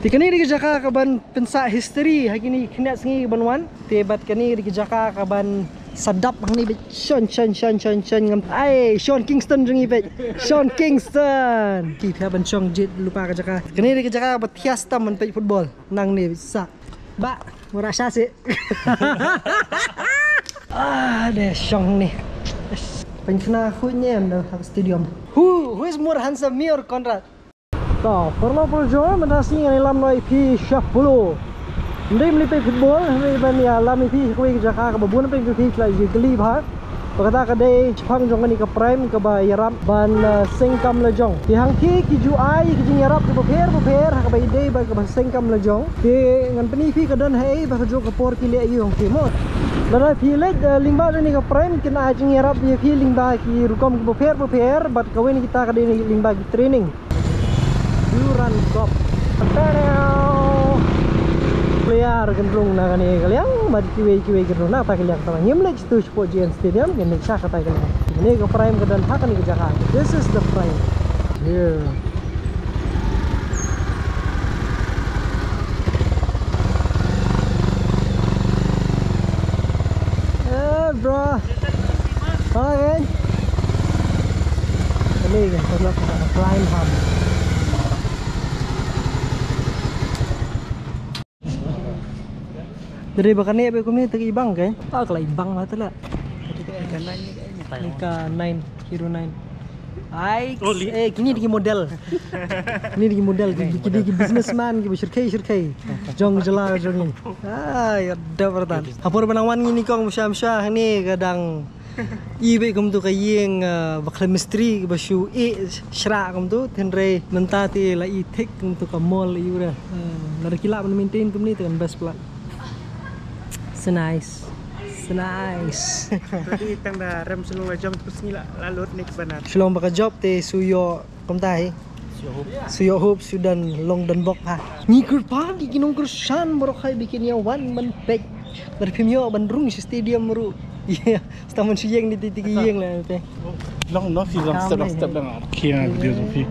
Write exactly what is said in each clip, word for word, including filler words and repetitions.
Te kane dei ka jaka kaban pynsah history ha kine ki khynnah sngi kaban wan. Te bad kane dei ka jaka kaban sa dap hangne bad Sean, Sean, Sean, Sean, Sean ngam. Ai, Sean Kingston jong ngi bad. Sean Kingston. Ki phi ban shong jied lypa ka jaka. Kane dei ka jaka ba thiah tam ban peit football. Nangne bad sa. Ba, mura sha se. Ah, dei shong ne. Pynkhna khuid ne em da ha stadium. Who, who is more handsome, me or Conrad? To, paralok parajor, mynta sngi ngan ïalam noh ïa phi sha Polo. Ym dei ban leit peit football, hynrei ban ïalam ïa phi sha kawei ka jaka kaba bun na pdeng jong phi ki la ju kylli bha. Ba kata ka dei shaphang jong kane ka Prime kaba ïarap ban, uh, seng kam la jong. Te hangtei ki ju ai ki jingïarap kiba pher bapher ha kaba ïadei bad kaba seng kam la jong. Te ngan pyni ïa phi ka don haei bad kajuh ka por ki leh aïu hangtei mo. Lada phi leit, uh, lyngba jong kane ka Prime kin ai jingïarap ïa phi lyngba ki rukom kiba pher bapher bad kawei na kita ka dei lyngba ki training. Durand Cup. Player kan rung na kane ka liang bad kiwei kiwei kan rung na kata ka liang, tang ngim leit sha tu shapoh G N Stadium, ngin leit sha kata ka liang. Kane ka Prime ka don ha kane ka jaka. This is the Prime. Here. Eh, bro. Hello again. Kane ka, ka Prime Hub. Dei ba kane ba kumne te i bang ke? Ah, ka la i bang la te la. Ka nine, ka nine, hero nine. Ai, eh, kine dei ki model. Kine dei ki model, ki, ki dei ki businessman, ki ba shyrkhei, shyrkhei. Jong jylla jong ngi. Ah, ïa da, Pyrthan. Ha por ba nang wan ngi nyngkong, sha, sha hangne ka dang i beit kumto ka ïing, ah, ba khlem mistri, ba shu i shrah kumto, hynrei mynta te la i thik kumto ka mall, i ura. Ah, lada ki lah ban maintain kumne te kan best pla. So nice. So nice. Tadi tang da rem Shillong la jong, terus ngi la, la lut next banner. Shillong ba ka jop te shu ïoh kumta hi. Shu ïoh hop, shu don long don bok ha. Ngi kyrpad ïa ki nongkyrshan baroh hi ba kin ïa wan ban peit. Lada phim ïoh ban rung sha stadium ruh. Ïa, stam ban shu ïeng ni ti ti ki ïeng la te. Long no, phi long step, long step lang. Kia dia tu phi.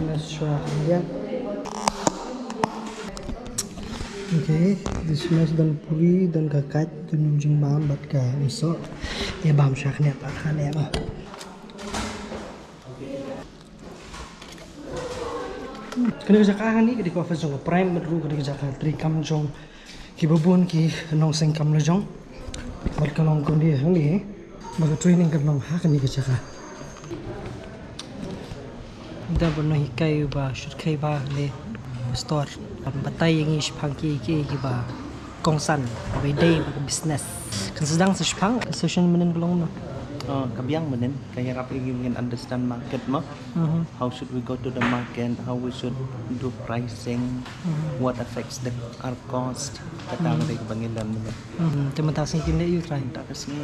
Let's try again. Okay, this mess don puri, don ka kaj, don jingbam bad ka umsoh. Ïa bam sha khyndiat pat khyndiat mo. Kane ka jaka kane ka dei ka office jong ka Prime, bad ruh ka dei ka jaka trei kam jong kiba bun ki nongseng kam la jong. Bad ka long kumne hangne ba ka training kan long ha kane ka jaka. Da ba nonghikai uba shyrkhei bha ne, pastor, batai ïa ngi shaphang kiei kiei kiba kongsan ba ïadei bad ka business. Kan sdang sa shaphang, ka session mynnin ka long no. Oh, ka biang mynnin, ka ïarap ïa ngi ban understand market mo. Mhm. How should we go to the market? How we should do pricing? Mhm. What affects the, our cost? Kata ka dei kaba ngi learn mynnin. Mhm. Te mynta ka sngi kin leh ïa u trai. Mynta ka sngi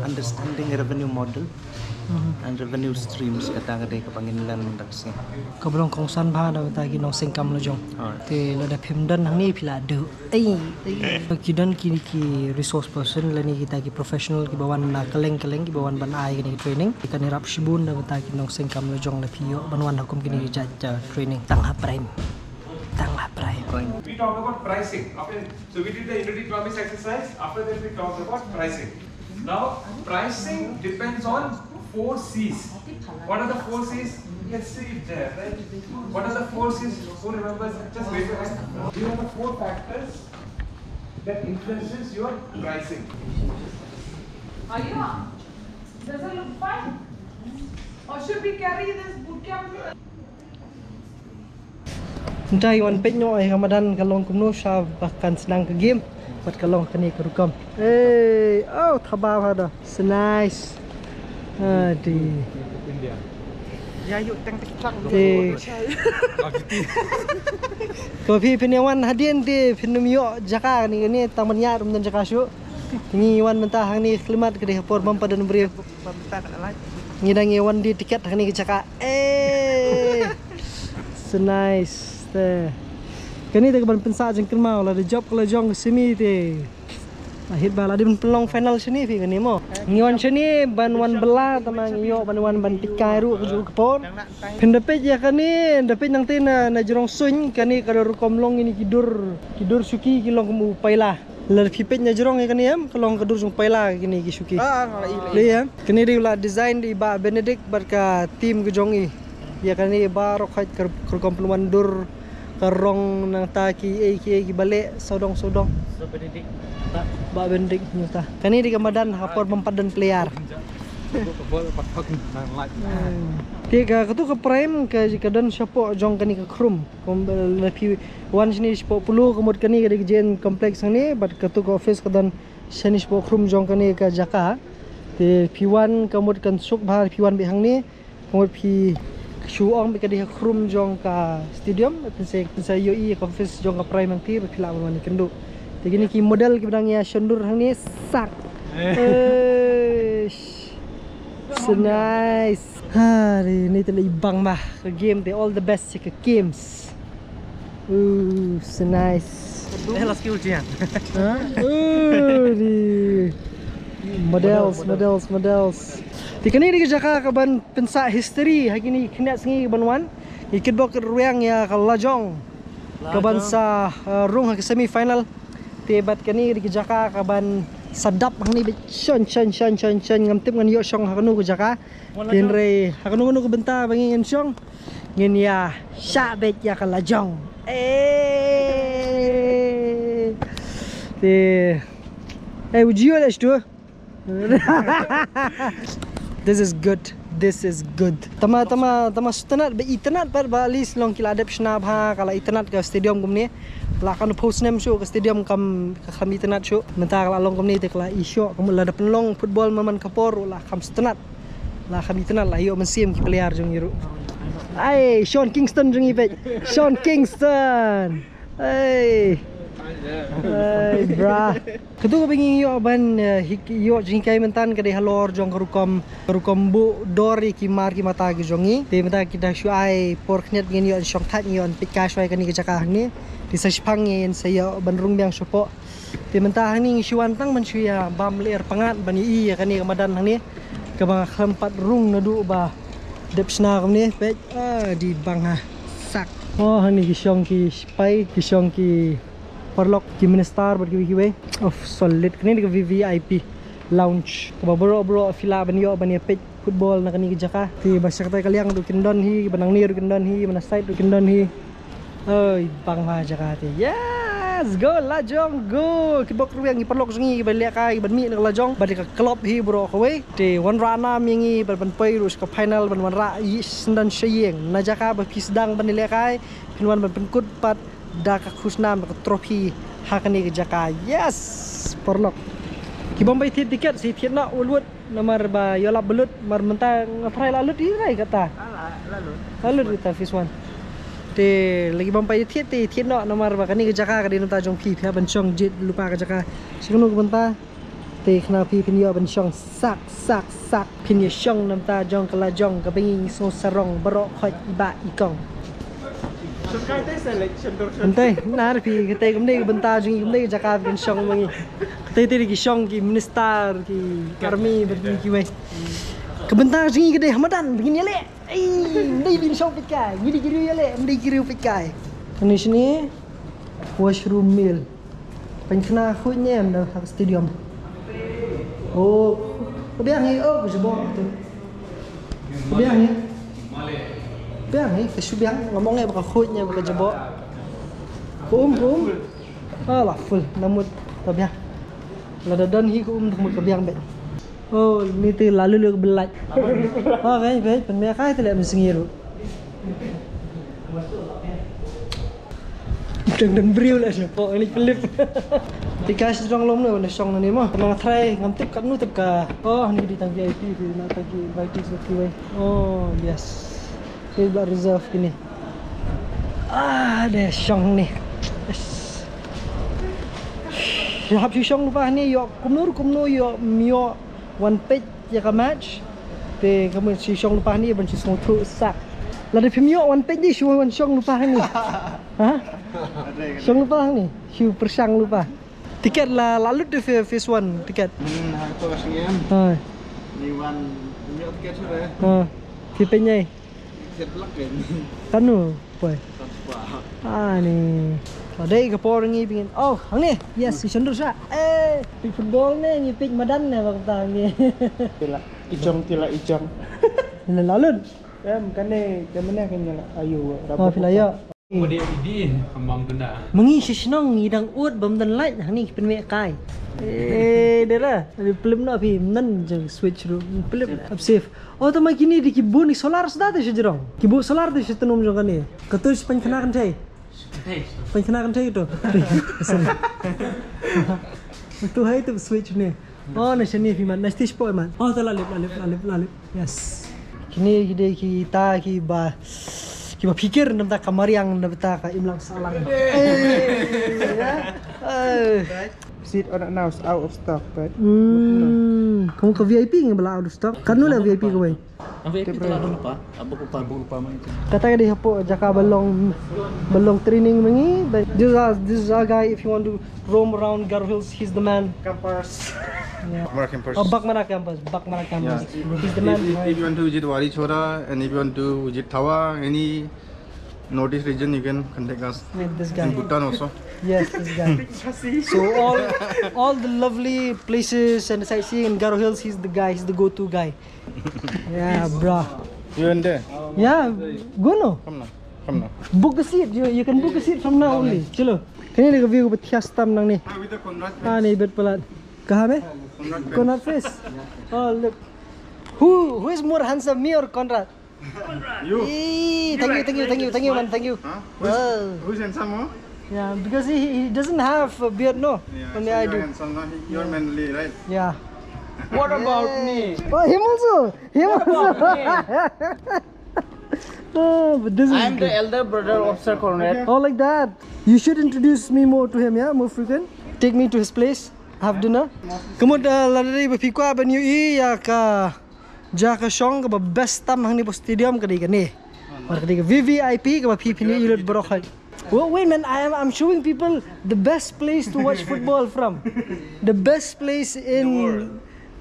understanding revenue model, mhm, and revenue streams, kata ka dei kaba ngin learn mynta ka sngi. Kaba long kongsan bha da kata ki nongseng kam la jong. Alright. Te lada phim don hangne phi la duh. Ei, ei. Ki don ki, ki resource person lane kita ki professional kiba wan na kylleng kylleng kiba wan ban ai kane ki training. Ki kan ïarap shibun da kata ki nongseng kam la jong lada phi ïoh ban wan ha kum kine ki jait, uh, training. Tang ha Prime. Tang ha Prime. We talked about pricing. After, so we did the unit economics exercise. After that, we talked about pricing. Now, pricing depends on four C's. What are the four C's? You can see it there, right? What are the four C's? Who remembers? Just wave your hand. These are the four factors that influences your pricing. Are you? Does it look fine? Or should we carry this boot camp? Nda wan peit noh ïa ka madan ka long kumno sha ba kan sdang ka game. Bad ka long kane ka rukom. Ei, oh, thaba bha da. So nice. Adi. Ïa, ïoh tang tik tang. Te. Ko phi phin ïa wan hadien te phin ym ïoh jaka kane, kane tang ban ïa rum don jaka shuh. Ngi wan mynta hangne khyllipmat ka dei ha por bym pat don briew. Ngi dang ïa wan die tiket hangne ka jaka. Eh. So nice. Te. Kane te ka ban pynsah jingkynmaw lada jop ka la jong ka simi te. Hit ba la dei ban pynlong final shane phi kane mo. Ngi wan shane ban wan bylla, tangba ngi ïoh ban wan ban peit kai ruh kajuh ka por. Phin da peit ïa kane, da peit nangta na, na jrong suiñ, kane ka rukom long ïa kine ki dur, ki dur shuki ki long kum u paila. Lada phi peit na jrong ïa kane em, ka long ka dur jong paila kine ki shuki. Ah, ah, nga la ïohi. Lei em. Kane dei la design da i Bah Benedict bad ka team ka jong i. Ïa kane baroh khoit ka, ka rukom pynwan dur, ka rong nangta kiei kiei kiba leh sawdong sawdong. Sa Benedict. Bah Benedict nangta. Kane dei ka madan ha por bym pat don player. Ka bol, ka bol, ka bol, nang light. Hmm. Te ka, katu ka prime ka, ka don shapoh jong kane ka khrum. Kum, eh, lada phi wan shane shapoh Polo, ka mut kane ka dei ka J N complex hangne, bad katu ka office ka don shane shapoh khrum jong kane ka jaka. Te phi wan ka mut kan suk bha phi wan beit hangne. Ka mut phi shu ong beit ka dei ha khrum jong ka stadium, phin sa, phin sa ïohi ïa ka office jong ka prime hangtei, bad phi lah ban wan ïakynduh. Te kine ki model kiba dang ïa shon dur hangne sak. Eh. Eish. So nice. Ha, ni te la i bang ma ka game te, all the best ïa ka games. Ooh, so nice. Eh, la skill jian. Ha? Ooh, di. Models, models, models. Te kane dei ka jaka kaban pynsah history ha kine ki khyndiat sngi kaban wan. Ngi kitbok kitrwiang ïa ka lajong kaban sa, uh, rung ha ka semi final. Te bad kane dei ka jaka kaban sa dap hangne beit shon, shon, shon, shon, shon. Ngam tip ngan ïoh shong ha kano ka jaka. Te hynrei ha kano kano ka bynta ba ngin shong, ngin ïa shah beit ïa ka lajong. Eh. Te, eh, u Jio leh shtu. This is good. This is good. Tangba, tangba, tangba sngewtynnat, ba itynnat pat ba at least long ki la dep shna bha, ka la itynnat ka stadium kumne. La katno phew snem shuh ka stadium kam, ka kam itynnat shuh. Mynta ka la long kumne te ka la i shuh. Ka mut lada pynlong football man man ka por la kam sngewtynnat. La kam itynnat, la ïoh mynsiem ki player jong ngi ruh. Ai, Sean Kingston jong ngi peit. Sean Kingston. Ai. Ai, bra. Katu kaba ngi ïoh ban, eh, hik-, ïoh jinghikai mynta ka dei halor jong ka rukom, ka rukom buh dor ïa ki mar ki mata ki jong ngi. Te mynta kita shu ai por khyndiat ba ngin ïoh shong thait, ngi ïoh peit kai shuwa ïa kane ka jaka hangne. Te sa shiphang ngin sa ïoh ban rung biang shapoh. Te mynta hangne ngi shu wan tang ban shu ïa bam lyer pyngngad ban ïohi ïa kane ka madan hangne. Kaba nga khlem pat rung naduh ba dep shna kumne, peit, ah, dei bang ha. Sak. Oh, hangne ki shong ki sipai, ki shong ki paralok, ki minister bad kiwei kiwei. Oh, solid. Kane dei ka V V I P lounge. Kaba baroh baroh phi lah ban ïoh ban ïa peit football na kane ka jaka. Te ba sha katei ka liang ruh kin don hi, ba nangne ruh kin don hi, ba na side ruh kin don hi. Oi, bang ha jaka te. Yes, go Lajong go. Ki bok ruh ïa ngi paralok jong ngi ba lehkai ban mih na ka Lajong. Ba dei ka club hi baroh kawei. Te wanrah nam ïa ngi ban, ban poi ruh sha ka final ban wanrah ïa sdang sha ïing. Na jaka ba phi sdang ban lehkai, phin wan ban pynkut pat da ka khusnam, da ka trophy ha kane ka jaka. Yes, paralok. Ki bym bai thied tiket sa thied noh wut wut. Namar ba ïoh lap ba lut, mar mynta nga tharai la lut hi rai kata. Ah, la, la lut. La lut kita phase one. Te lada bym pat thied te thied noh namar ba kane ka jaka ka dei na bynta jong phi, phi hap ban shong jied lypa ka jaka. Sha kano ka bynta te khnang phi phin ïoh ban shong sak sak sak, phin ïa shong na bynta jong ka Lajong kaba ngi sngew sarong baroh khoit i bah i kong. Mynta, na phi, katei kumne ka bynta jong ngi, kumne ka jaka phi kan shong ma ngi. Katei te ki shong ki minister, ki army bad kiwei. Ka bynta jong ngi ka dei ha madan ba ngin ïaleh. Ei, ym dei ban shong peitkai, ngi dei ki riew ïaleh, ym dei ki riew peitkai. Kane shane washroom male. Pynkhana khuid ne em da ha ka stadium. Oh, ka biang hi, oh, ka jubok tu. Ka biang hi. Biang hi, ka shu biang, nga mong eh ba ka khuid ne em ba ka jubok. Ka um, ka um. Ah, la full, namut, ta biang. Lada don hi ka um, namut ka biang beit. Oh, ni te la lulu ka belait. Oh, beit, beit, pynmih kai te leh mynsngi ruh. Dang dang briew la sha. Oh, ini pelip. Te ka shi jong lom ne, wan shong na ne mo. Nga try, ngam tip katno tip ka. Oh, ni dei tang V I P, dei na tang ki V I P sha kiwei. Oh, yes. Ni ba reserve kine. Ah, dei shong ne. Yes. Hap shu shong lypa ne, ïoh kumno kumno ïoh, ïoh wan peit ïa ka match. Te ka mut shu shong lypa hangne ban shu sngewthuh sak. Lada phim ïoh wan peit ne shu wan shong lypa hangne. Ha? Shong lypa hangne. Shu pyrshang lypa. Tiket la, la lut de phase one tiket. Hmm, ha to ka sngem. Ha. Ni wan ni tiket sure. Ha. Phi pynjai. Tiket lak ni. Kanu, poi. Ani. Dei ka por ngi pynjai. Oh, hangne. Yes, i Chandra sa. Eh, pynjai football ne, ngi pynjai madan ne, bak ta ngi. Pila ijong, pila ijong. Ni la lut. Em, kane, kane kane la. Ayo, oh, pila ya. Mengi shishnong ngi dang ut bam dan light, hangne ki pynmeh kai. Eh, dera. Ni plim na phi, nan jeng switch ru. Plim. Up safe. Oh, tama kini di ki bun ni solar sda te sejrong. Ki bu solar te setenum jong kane. Katu sepan kena kan thai. Pan kena kan thai tu. Sorry. Tu hai tu switch ni. Oh, na shani phi man. Na stage po man. Oh, ta la lip, la lip, la lip, la lip. Yes. Kini ki dei kita ki ba, ki ba pikir namta ka mariang namta ka imlang salang. Eh, ya. Eh. Seat on announced out of stock, but Hmm. Kamu ka V I P ngi bala out of stock. Kanu la V I P ka wei. Ang V I P tu la lupa. Abu kupa, abu kupa man itu. Kata ka dei hapoh jaka ba long, ba long training mengi. But this is, this is a guy, if you want to roam around Garo Hills, he's the man. Campers. Yeah. Bakmara campers. Oh, Bakmara campers. Bakmara campers. Yeah. He's the man. If, if, if you want to visit Wari Chora and if you want to visit Thawa, any Northeast region, you can contact us. With this guy. In Bhutan also. Yes, this guy. So all, all the lovely places and sightseeing in Garo Hills, he's the guy. He's the go-to guy. Yeah, bro. You in there? Yeah, go no. Come now. Come now. Book a seat. You, you can book a seat from now only. Chalo. Kani ni ka view ba thiah tam nangne. Ah, with the Conrad. Ah, ni bet palat. Kaha me? Conrad. Conrad Place. Oh, look. Who, who is more handsome, me or Conrad? You. Ee, thank you, thank you, thank you, thank you, man, thank you. Huh? Who's, who's handsome, huh? Yeah, because he, he doesn't have a beard, no? Yeah, only so I do. Handsome, no? You're manly, right? Yeah. What about me? Oh, him also. Him also. What about me? Oh, but this is I'm the elder brother of Sir Conrad. Oh, like that. You should introduce me more to him, yeah, more frequent. Take me to his place, have dinner. Kamut, uh, lada dei ba phi kwah ban ïohi ïa ka jaka shong kaba best tam hangne hapoh stadium ka dei kane. Mar ka dei ka V V I P kaba phi phin ïohi lut baroh. Well, wait, man, I am, I'm showing people the best place to watch football from. The best place in,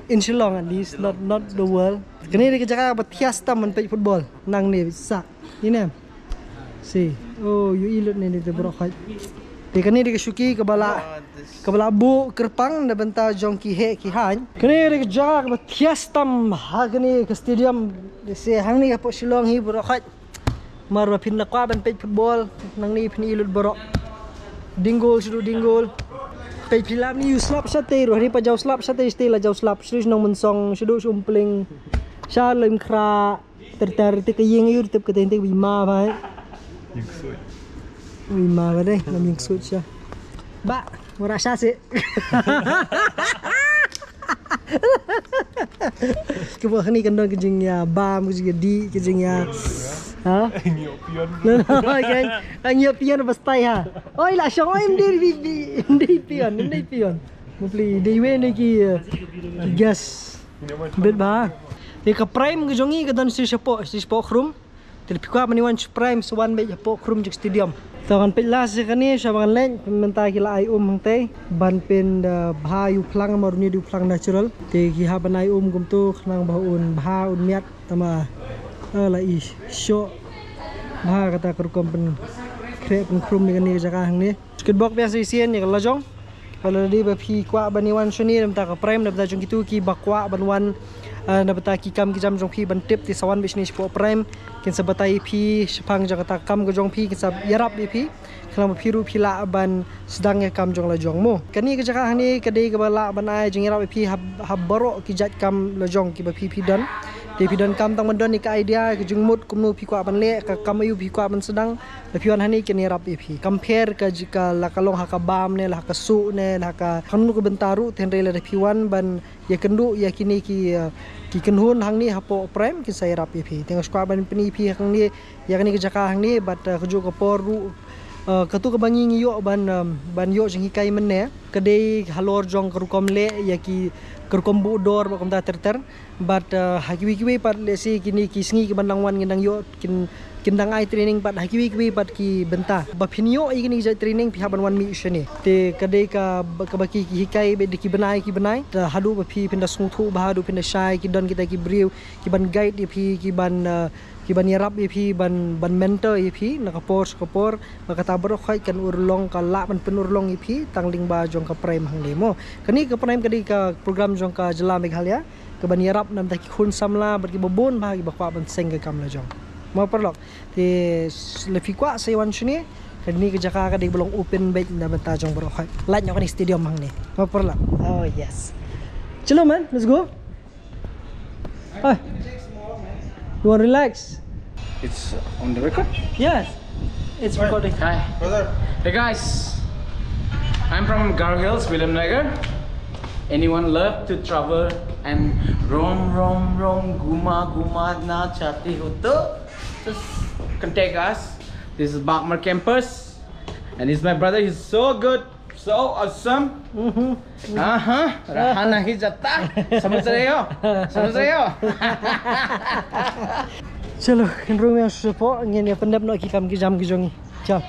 in Shillong at least, not, not the world. Kane dei ka jaka ba thiah tam ban peit football. Nangne sa. Ine. Si. Oh, ïohi lut ne dei baroh. Te kane dei ka shuki kaba la, kaba la buh kyrpang na bynta jong ki heh ki haiñ. Kane dei ka jaka kaba thiah tam ha kane ka stadium. Te hangne hapoh Shillong hi baroh. Mar ba phin da kwah ban peit football, nangne phin ïohi lut baroh. Ding goal, shu ding goal. Peit phi lap ni ïoh slap shatei ruh, ni pa jaw slap shatei, shatei la jaw slap, shu nong mynsong, shu shu umpling. Sha lem khra, ter ter te ka ïing ïoh tip ka teng te bi ma bha. Ïing sui. Bi ma bha dei, lam ïing sui sha. Ba, ora sha se. Kaba khani kan don ka jingïabam, ka jingïadih, ka jingïa. Ha? Ngi ïoh pion. No, no, kan. Ngi ïoh pion ba stai ha. Oi, la shong, oi, mdei pi, pi, mdei pion, mdei pion. Mupli, dei we ne ki, eh, ki gas. Bet ba. Te ka prime ka jong ngi ka don shi shapoh, shi shapoh khrum. Te phi kwah ban wan shu prime shu wan beit hapoh khrum jong stadium. To ngan peit last ïa kane sha ba ngan leit, mynta ki la ai um hangtei ban pyn da bha ïa u phlang, mar une dei u phlang natural. Te ki hap ban ai um kumto khnang ba un bha un miat tama, eh, la i shoh bha kata ka rukom pynkhreh pynkhrum ïa kane ka jaka hangne. Shu kitbok biang sa shisien ïa ka lajong. Lada dei ba phi kwah ban ïa wan shane na bynta ka prime, na bynta jong kito kiba kwah ban wan, eh, na bynta ki kam ki jam jong phi ban tip, te sa wan beit shane shapoh prime. Kin sa batai ïa phi shaphang jong kata ka kam ka jong phi, kin sa ïarap ïa phi. Khnang ba phi ruh phi lah ban sdang ïa ka kam jong lajong mo. Kane ka jaka hangne ka dei kaba lah ban ai jingïarap ïa phi ha, ha baroh ki jait kam lajong kiba phi phi don. Te phi donkam tang ban don ïa ka idea, ka jingmut kumno phi kwah ban leh, ka kam aïu phi kwah ban sdang. Lada phi wan hangne kin ïarap ïa phi. Compare ka jaka la ka long ha ka bam ne, la ha ka suh ne, la ha ka kano ka bynta ruh, te hynrei lada phi wan ban ïakynduh ïa kine ki, eh, ki kynhun hangne hapoh prime kin sa ïarap ïa phi. Te nga sngewkwah ban pyni ïa phi hangne ïa kane ka jaka hangne bad, eh, kajuh ka por ruh, eh, kato kaba ngi ngi ïoh ban, eh, ban ïoh jinghikai mynne ka dei halor jong ka rukom leh ïa ki, ka rukom buh dor bad kumta ter ter. Bad, uh, ha kiwei kiwei pat lehse kine ki sngi kiban dang wan ngin dang ïoh kin, Kin dang ai training pat ha kiwei kiwei pat ki bynta. Ba phin ïoh ïa kine ki jait training phi hap ban wan mih shane. Te ka dei ka, kaba ki, ki hikai beit da ki bnai ki bnai. Te haduh ba phi phin da sngewthuh bha, haduh phin da shai, ki don kita ki briew ki ban guide ïa phi, ki ban, uh, ki ban ïarap ïa phi, ban, ban mentor ïa phi na ka por sha ka por. Ba kata baroh khoit kan urlong, ka lah ban pynurlong ïa phi tang lyngba jong ka Prime hangne mo. Kane ka Prime ka dei ka program jong ka jylla Meghalaya, ka ban ïarap na bynta ki khun samla bad kiba bun bha kiba kwah ban seng ka kam la jong. Mo paralok. Te s-, lada phi kwah sa ïa wan shane, kane ka jaka ka dei ba long open beit na bynta jong baroh khoit. Lait noh kane stadium hangne. Mo paralok. Oh yes. Chalo man, let's go. Hey. You want relax? It's on the record? Yes. It's recording. Hi. Brother. Hey guys. I'm from Garo Hills, Williamnagar. Anyone love to travel and rom rom rom guma guma na chahte ho to just contact us. This is Bagmar campus and he's my brother. He's so good, so awesome. Mhm. Aha, raha nahi jata. Samajh rahe ho? Samajh rahe ho? Chalo, kan rung yang supo, ngin ïa pyndep noh ki kam ki jam ki jong ngi. Chal.